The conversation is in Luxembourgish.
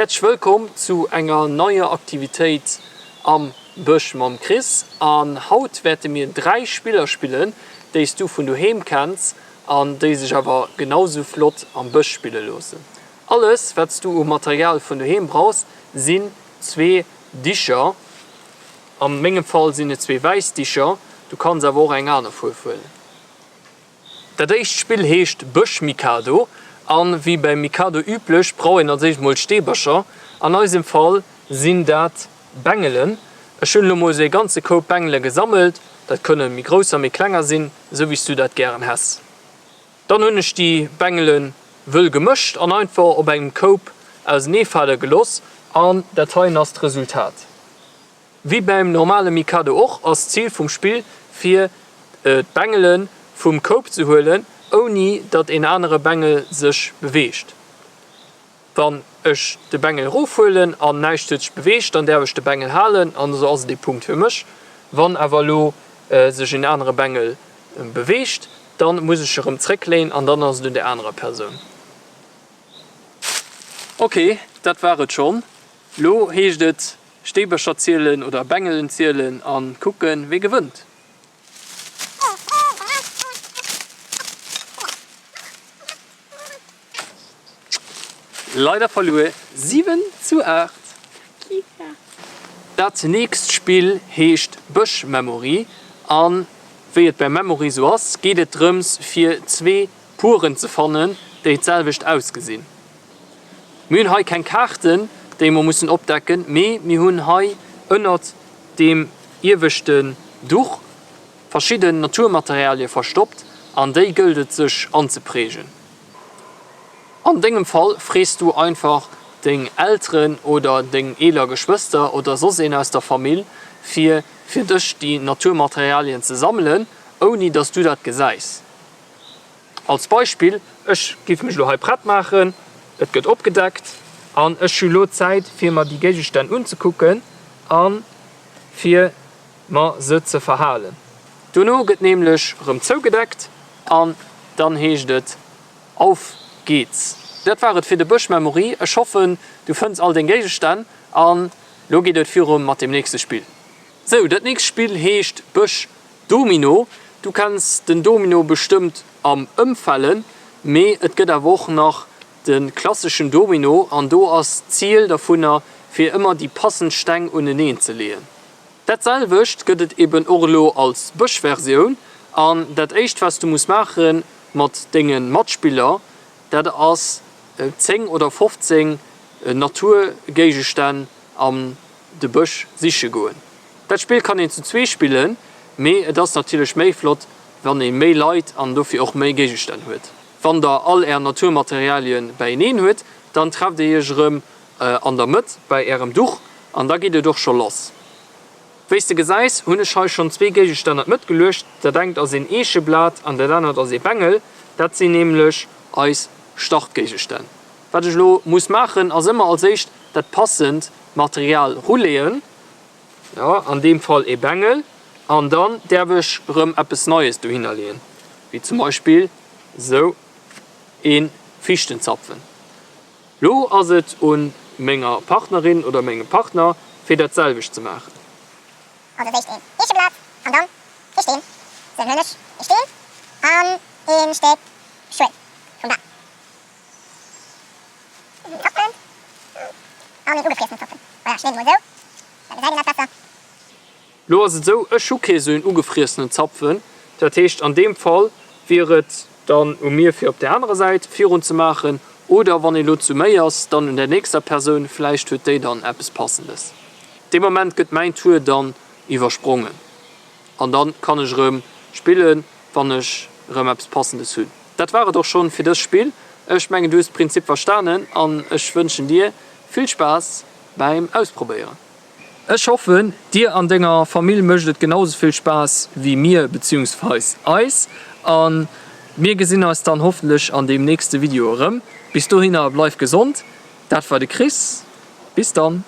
Häerzlech wëllkomm zu enger neier Aktivitéit am Bësch mam Chris. An haut wäerte mir 3 Spiller spillen, déi s du vun doheem kenns an déi sech awer genau sou flott am Bësch spille loossen. Alles wat s du u Material vun doheem brauchs sinn zwee Dicher. An mengem Fall sinn et zwee wäiss Dicher, du kanns awer och eng aner Fuerf huelen. Dat éischt Spill heescht Bësch-Mikado an wéi beim Mikado üblech brauch een als éischt mol Steebercher. An eisem Fall sinn dat Bengelen. Ech hunn elo mol sou ee ganze Koup Bengele gesammelt, dat kënne méi grousser, méi klenger sinn, esou wéi s du dat gären häss. Dann hunn ech déi Bengele wëll gemëscht an einfach op engem Koup auseneefale geloss an dat heien ass d'Resultat. Wéi beim normale Mikado och, ass d'Zil vum Spill fir d'Bengele vum Koup ze huelen, ouni datt een anere Bengel sech beweegt. Wann ech de Bengel erofhuelen an näischt huet sech beweegt, dann däerf ech de Bengel halen an esou ass et ee Punkt fir mech. Wann awer elo sech een anere Bengel beweegt, dann muss ech erëm zréckléien an dann ass et un der anerer Persoun. Ok, dat war et schonn. Lo heescht et Steebercher zielen oder Bengelen zielen an kucken wee gewënnt. Leider verluer, 7 zu 8. Dat nächst Spill heescht Bësch Memory an wéi et beim Memory sou ass, geet et drëms fir zwee Pueren ze fannen, déi d'selwecht ausgesinn. Mir hunn hei keng Kaarten, déi mer mussen opdecken, mee mir hunn hei ënnert deem ieweschten Duch verschidden Naturmaterialie verstoppt an déi gëllt et sech anzeprägen. An dengem Fall frees du einfach deng Elteren oder deng eeler Geschwëster oder soss een aus der Famill fir fir dech déi Naturmaterialien ze sammelen, ouni dass du dat gesäis. Als Beispill, ech géif mech elo hei prett maachen, et gëtt opgedeckt an ech hu lo Zäit fir mer déi Géigestänn unzekucken a fir mer se ze verhalen. Dono gëtt nämlech erëm zougedeckt an dann heescht et Auf geht's! Dat war et fir de Bësch-Memory. Ech hoffen du fënns all deng Géigestänn an lo geet et viru mat dem nächste Spill. Sou, dat nächst Spill heescht Bësch Domino, du kenns den Domino bestëmmt am Ëmfällen, mee et gëtt awer och nach de klasseschen Domino an do ass d'Ziel dervunner fir ëmmer déi passend Steng uneneen ze leeën. Dat selwecht gëtt et eben och elo als Bëschversioun an dat éischt wat s du muss maache mat denge Matspiller, dat ass 10 oder 15 Naturgéigestänn an de Bësch siche goen. Dat Spill kann een zu zwee spillen, mee et ass natierlech méi flott wann ee méi Leit an dofir och méi Géigestänn huet. Wann der all är Naturmaterialien beieneen huet, dann trefft dir iech erëm an der Mëtt bei ärem Duch an da geet et och scho lass. Wéi s de gesäis hunn ech hei schonn zwee Géigestänn an d'Mëtt geluecht, dat engt ass een Eecheblat an dat anert ass ee Bengel. Dat sinn nämlech eis Startgéigestänn. Wat ech elo muss maachen ass ëmmer als éischt dat passend Material ruleeën. Jo, an deem Fall ee Bengel. An dann däerf ech erëm eppes Neies dohinner leeën, wéi zum Beispill esou ee Fichtenzapfen. Lo ass et un menger Partnerin oder mengem Partner, fir dat selwecht ze maachen. Also als éischt een Eecheblat an dann ee Steen. Sou, dann huelen ech ee Steen an ee Stéck Schuel vum Bam. Zapfen an een ugefriessenen Zapfen. Voilà, ech leeën se mol esou, da gesäit een dat besser. Lo ass et esou, ech hu kee sou een ugefriessenen Zapfen, dat heescht an deem Fall wier et dann u mir fir op där anerer Säit virun ze maachen oder wann ee lo zu méi ass, dann un der nächster Persoun, vläicht huet déi dann eppes passendes. Dee Moment gëtt mäin Tour dann iwwersprongen an dann kann ech erëm spillen, wann ech erëm eppes passendes hunn. Dat war et och schonn fir dëst Spill. Ech mengen du hues d'Prinzip verstanen an ech wënschen dir vill Spaass bäim Ausprobéieren. Ech hoffen dir an denger Famill mécht et genau sou vill Spaass wéi mir beziehungsweis eis an mir gesinn eis dann hoffentlech an deem nächste Video erëm. Bis dohinner bleif gesond. Dat war de Chris, bis dann.